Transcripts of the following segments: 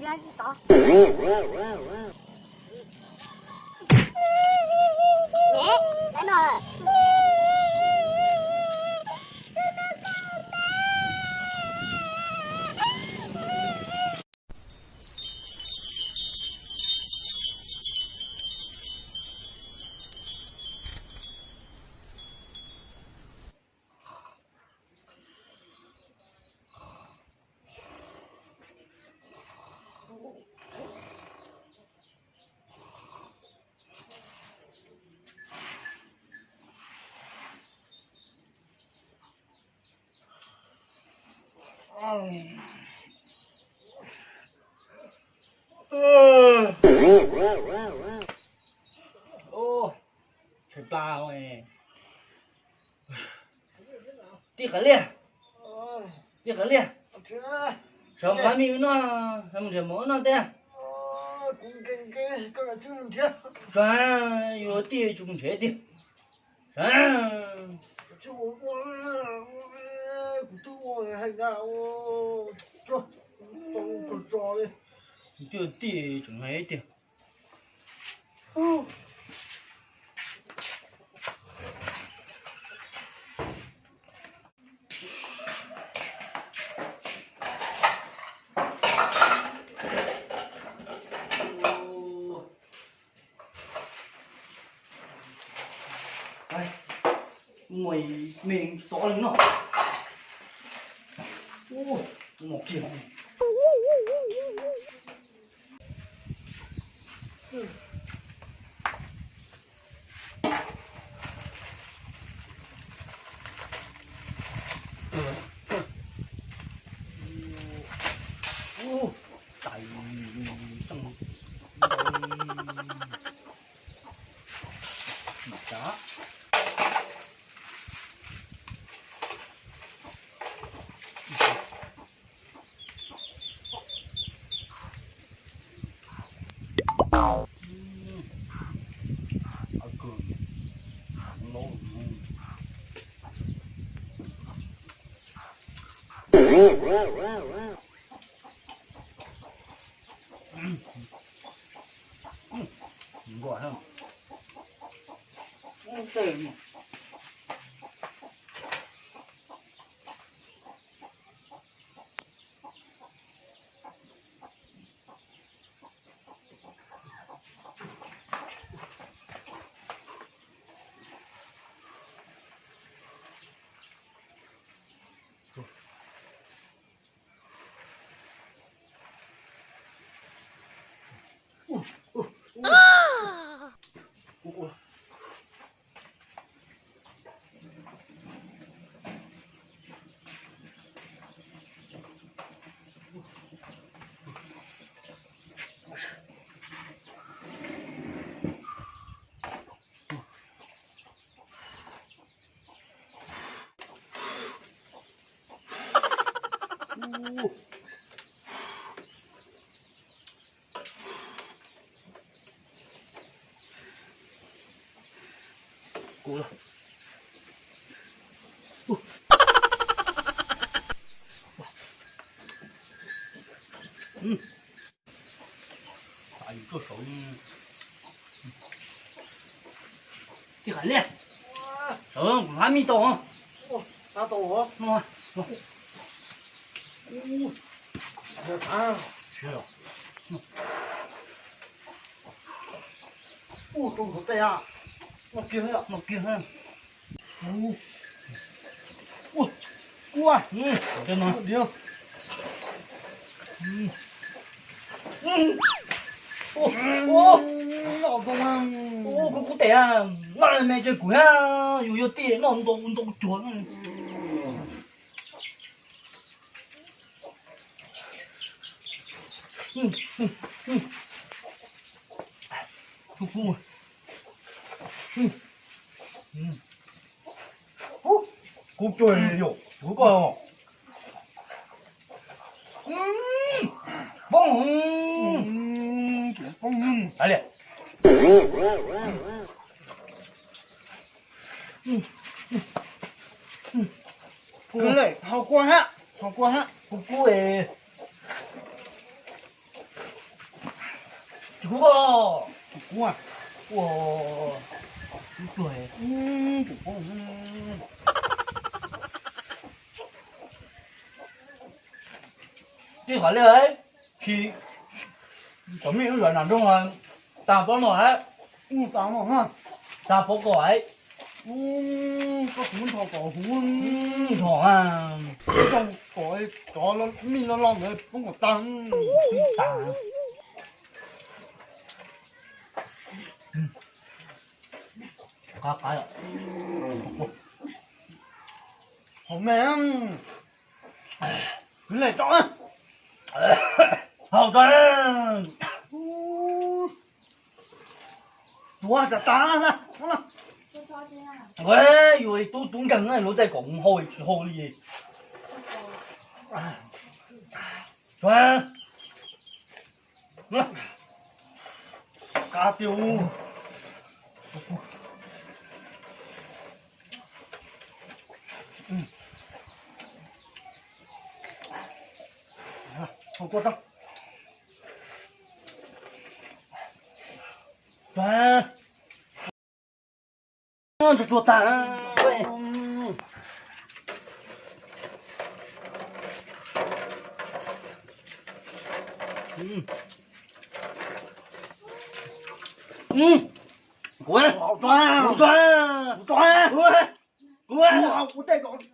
Tshais pla, tij qas liaj, tij qas liaj, sawv nqa me wb noj, sawv mus nrhiav mov wb noj tiag. Sawv, yuav tij tsis mus nrhiav tiag. Sawv, kuv twb ua hais tias, ua, tij tseem hais tiag. Muaj me xov li no. Mus kiag. Tais tseej ntau li. Tsav. Nkuaj. Yus tuaj saud. Tij Qhais Liaj, sawv kuv hlab mij tau. Ua rau ntxuav tes a. Noj kiag, noj kiag. Ua, ua, ua, kuv kub tes, noj me tseg kuv thiab, yus yog tij noj ntau ntau cuag. Kub cuag yom, kub koj. Poob, poob li. Kub lawm, haus kua hab, haus kua hab. Kub kub es. Ua, ua, ub tuag, ub, kuv poob. Tij qhov liaj, tsis, cov mij lub zos nram nroog, tag pob no hab, tag pob kos hab, koj kuv nrho kom huv, nrho, zoo kom cov mij loj loj ntawd poob kom tag, tag. Qab qab, haus me, kwv leg tso, haus tso. Tuav tsam tas na. Yus tub tub nkeeg na, luag tej kom mus hau tsis hau li. Qab tiag. Tsuag tsuag tag. Kuv, kuv, kuv, kuv,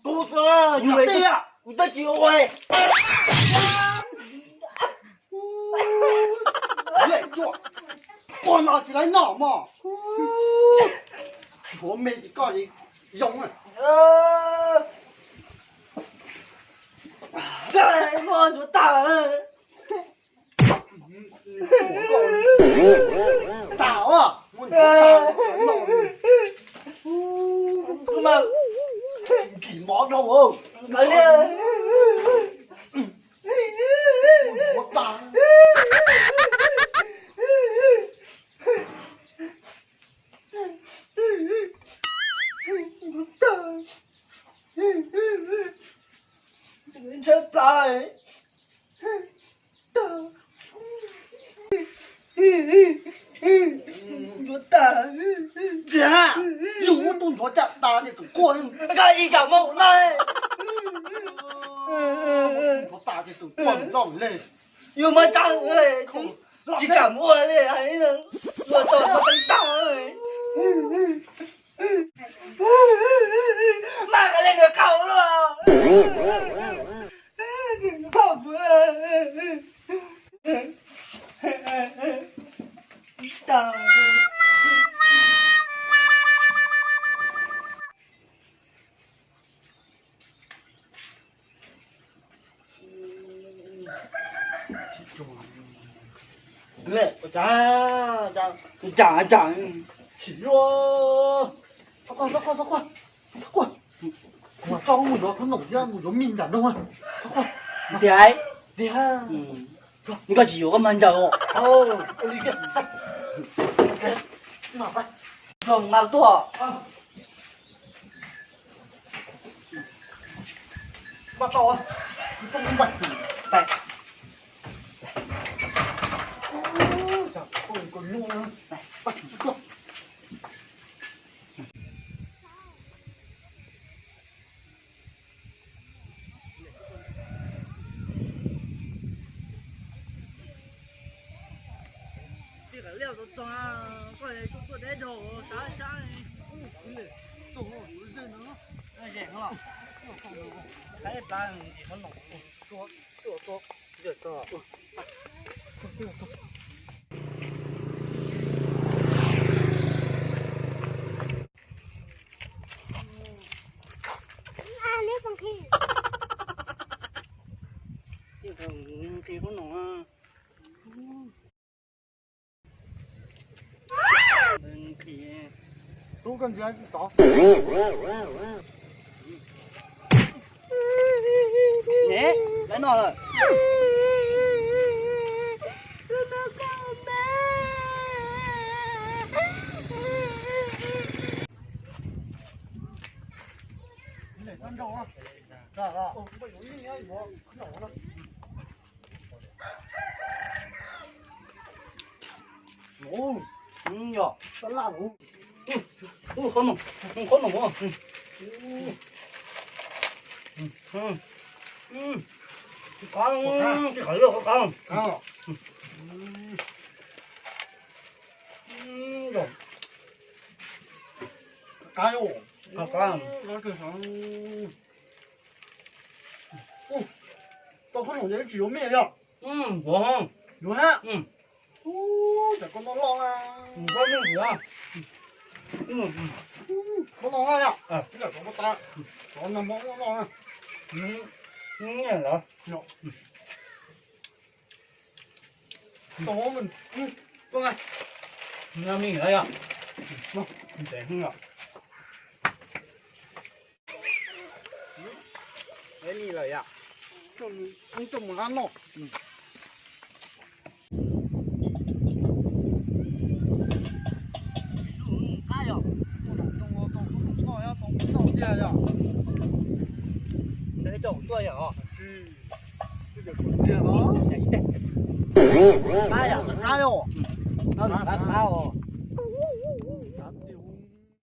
kuv, kuv, kuv twb tsis ua. Koj no tsis laib noj mog. Tshuav me ces koj zoo. Koj ntsuav tag. Tag os, muab ntsuav tag. Nkim mov dhau. Ntsuav tag. Ntshaw plaws. Ntsuav tag. Tiag, yus muab tub ntsuav caj tas ces tus quaj. Nkag ib nkag mob na. Ntsuav tas ces tus quaj loj li. Yus mas tsa, tsis kam ua li, ua tau mas teeb tag. Mas ka le nws qhau luaj. Cas, cas, cas, cas, tsis yuav. Txhob quaj, txhob quaj, txhob quaj, txhob quaj. Kuv mam coj koj mus yuav qhob noom thiab mus yuav mij nram nroog. Txhob quaj. Tiag, tiag. Koj tsis yuav koj mag ncaws os. Tso nqa tuaj. Tij qab liaj txog txog, koj tuaj deb dhau sab sab. Ze no, qab plab, qab txog. Tub koj ntsia tsis tod. Nyev, lawv noj lawm. Yog. Ub, qhob noom, qhob noom. Qab, qab, qab. Tau qhob noom ces tsis yuav me yog? Yuav hab. Ub, tsam koj noj loj na. Koj noj loj yom? Tsam koj noj loj na. Tau, tuaj na. Noj me lawm yog? Ntev heev yom? Ntev li lawm yom? Coj mus, coj mus lab noj. Qab yom? Qab os.